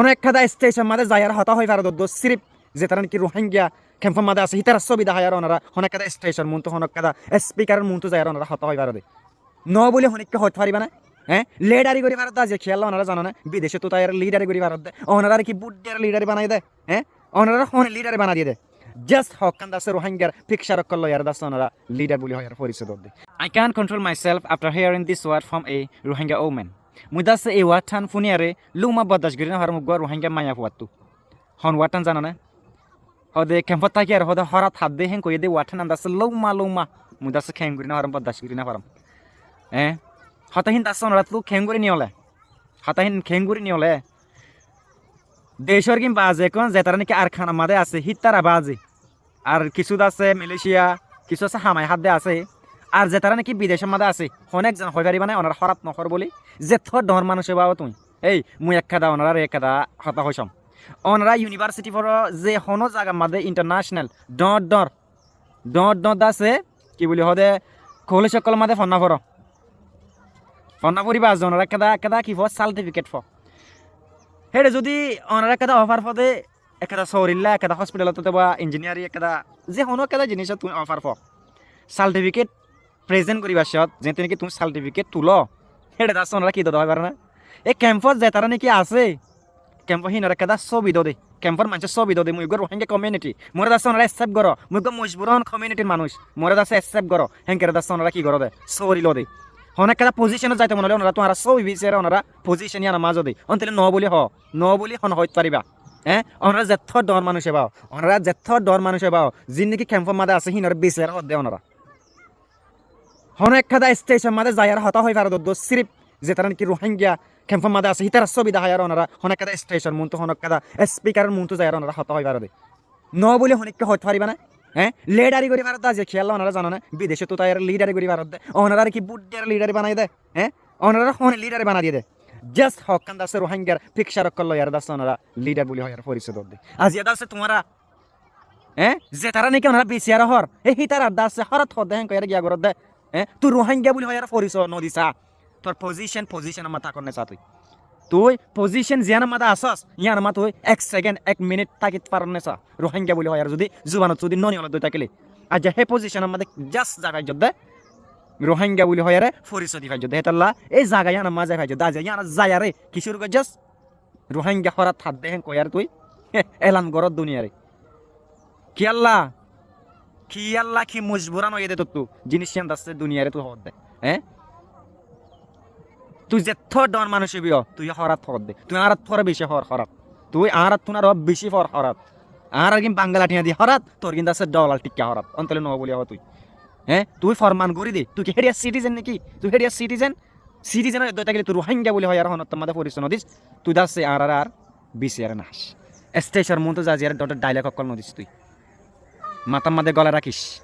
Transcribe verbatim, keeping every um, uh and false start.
Honó ekkán station mazé zaiyaré hotá hoi faro de, sirif zetará niki Ruáingga kemfor mazé asé, hítarar sóbi dahái aró onora honó ekkán station muúntu, honó ekkán speaker muúntu zaiyaré onora hotá hoi faro de. No buli honikka hoit fariba né? Hé? Lidari gori faro de, aijja kiyólla onora zano né? Bidecóttu táiyaré lidari gori faro de. Onorare ki bút diyaré lidari banai de? Hé? Onorare hone lidari banai diye de? Just hokkán de asé Ruáinggar picture ókkol loiyaré de asé onora lidar buli hoiyaré forisoy dódde. I can't control myself after hearing this word from a Rohingya woman. Mui de asé ei word hán fúniyaré lóuma boddac gori no farom uggwá Ruáingga maiyafuattú. Hon word hán zano né? Hode kemfot tákiyaré hode hórat hadde héen koiyé de word hán de asé lóuma lóuma. Mui de asé keén gori no farom, boddac gori no farom. Hé? Hotá hín de asé onorattú keén gori niyóle. Hotá hín keén gori niyóle. Decór gín baze ekkón zetará niki Arkanor mazé asé, hítara baze. Ar kissú de asé Malaysia, kissú asé hamai hádde asé. Ar zetará niki bidecór mazé asé, honó ekzone hoi fariba né, onora hórat nohór buli. Zettó dhoóñr manúic óiba tuñí. Ei, mui ekkán de onorare ekkán de hotá hoicóm. Onora university foro ze honó zagar mazé international, dhoóñr dhoóñr, dhoóñr dhoóñr de asé, ki buli hoó de, college ókkolor mazé fonná foro. Fonná foriba asé, onora ekkán de, ekkán de ki fo, certificate fo. Héçe zodi onora ekkán de offer fo de, ekkán de soorilla, ekkán de hospitalot de ba engineering, ekkán de ze honó ekkán de jinícot tuñí offer fo. Certificate present goribar cót, zeéñtte niki tuñí certificate tuló, héçe de asé onora ki dóde hoi faro né? E kemfot zetará niki asé, kemfo hínor ekkán de sóbi dóde, kemfor maincór sóbi dóde, mui uggwá Ruáingga community, more de asé onora accept goró, mui uggwá mojburon community r manúic, more de asé accept goró, hénkere de asé onora ki goró de, sóori lóde. Honó ekkán de position ot zaito mone óile onora tuáñra sóbi bisiyaré onora position yíanor mazé de, óntoile no buli hoó, no buli hon hoit fariba. Hé? Onora zettó dhoóñr manúic óiba, onora zettó dhoóñr manúic óiba, zin niki kemfor mazé asé hínor bisiyaré hoó de onora. Honó ekkán de station mazé zaiyaré hotá hoi faro de, sirif zetará niki Ruáingga kemfor mazé asé, hítarar sóbi dahái aró onora honó ekkán de station muúntu, honó ekkán de speaker muúntu zaiyaré onora hotá hoi faro de. No buli honikka hoit fariba né? Hé? Lidari gori faro de, aijja kiyólla onora zano né? Bidecóttu táiyaré lidari gori faro de. Onorare ki bút diyaré lidari banai de? Hé? Onorare hone lidari banai diye de? Just hokkán de asé Ruáinggar picture ókkol loiyaré de asé onora lidar buli hoiyaré forisoy dódde. Aijja de asé tuáñra Hé? Zetará niki onora bisiyaré hoór, e hítarar de asé hórat hoódde héen koiyaré giya goródde. Hé? Tui Ruáingga buli hoiyaré forisoy no disa. Tor position, position or mazé tákon nesa tui. Tui position ziyánor mazé asós, yíanor mazé tui ek second, ek minute táki faron nesa. Ruáingga buli hoiyaré zodi zubanot zodi no niyóle dói tákile. Aijja hé position or mazé just zai faijjós de, Ruáingga buli hoiyaré forisoy di faijjós de. Hétolla ei zaga yíanor mazé zai faijjós de. Aijja yíanot zaiyaré ki cúru goijjós? Ruáingga hórat hadde héen koiyaré tui elan gorós duniyaré. Kiyólla? Kiyólla, ki mojburan óiye de tottú? Jiníc yían de asé duniyaré tui hoódde. Hé? Tui zettó dhoóñr manúic óibi, tui hórat hoódde. Tui añárattú aró beci hoór hórat. Tui añárattú aró beci hoór hórat. Añárar gín Bangla thiañ di hórat, tor gín de asé dholar thikka hórat. Óntoile no buli hoó tui. Hé? Tui forman gorí de. Tui ki héçiyar citizen niki? Tui héçiyar citizen? Citizen or edde tákile tui Ruáingga buli hoiyaré honó ottór mazé forisoy no dis, tui de asé añáráre ar bisiyaré no hás. Stage or muúntu zai ziyaré dhoóñr dhoóñr dialogue ókkol no dis tui. Matár mazé golai rakís.